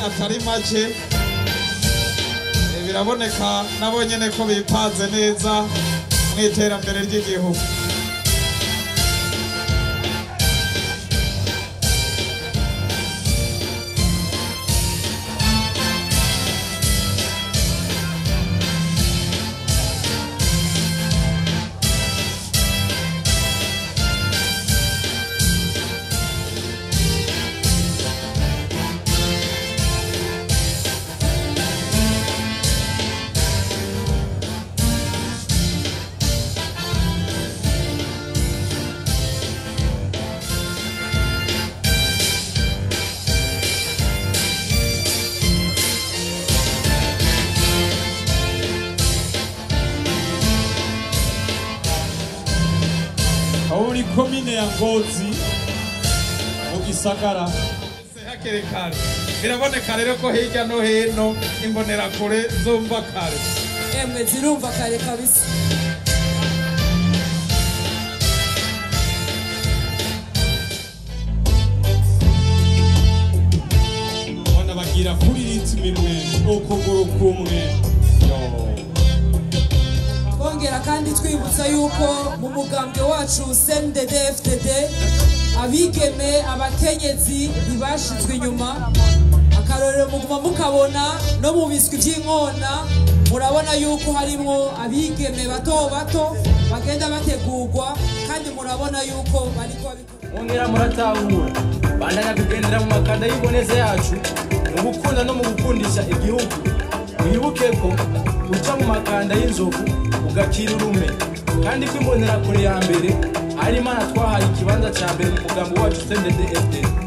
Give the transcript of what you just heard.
atari make. Biraboneka nabo nyene ko bipanze neza mu iterambere ry'igihugu. Uri komine ya Ngozi mu gisagara hakiri kare. Biraboneka rero ko hirya no hino imbonerakure zumva kare. Emwe zirumva kare kabisa. Bona bagira kuri ritme imwe ukuguru kumwe. Twongera kandi twibutsa yuko mu mugambwe wacu CNDD-FDD abigeme abakenyezi ntibashizwe inyuma. Akarorero muguma mukabona no mu biswi by'inkona murabona yuko harimwo abigeme bato bato bagenda bategurwa, kandi murabona yuko bariko babikora. Mwongera muratahura bandanya kugendera mu makanda y'iboneza yacu mu gukunda no mu gukundisha igihugu. Mwibuke ko uca mu makanda y'inzovu ugakira urume, kandi ko imbonerakure ya mbere ari Imana twahaye ikibanza ca mbere mu mugambi wacu CNDD-FDD.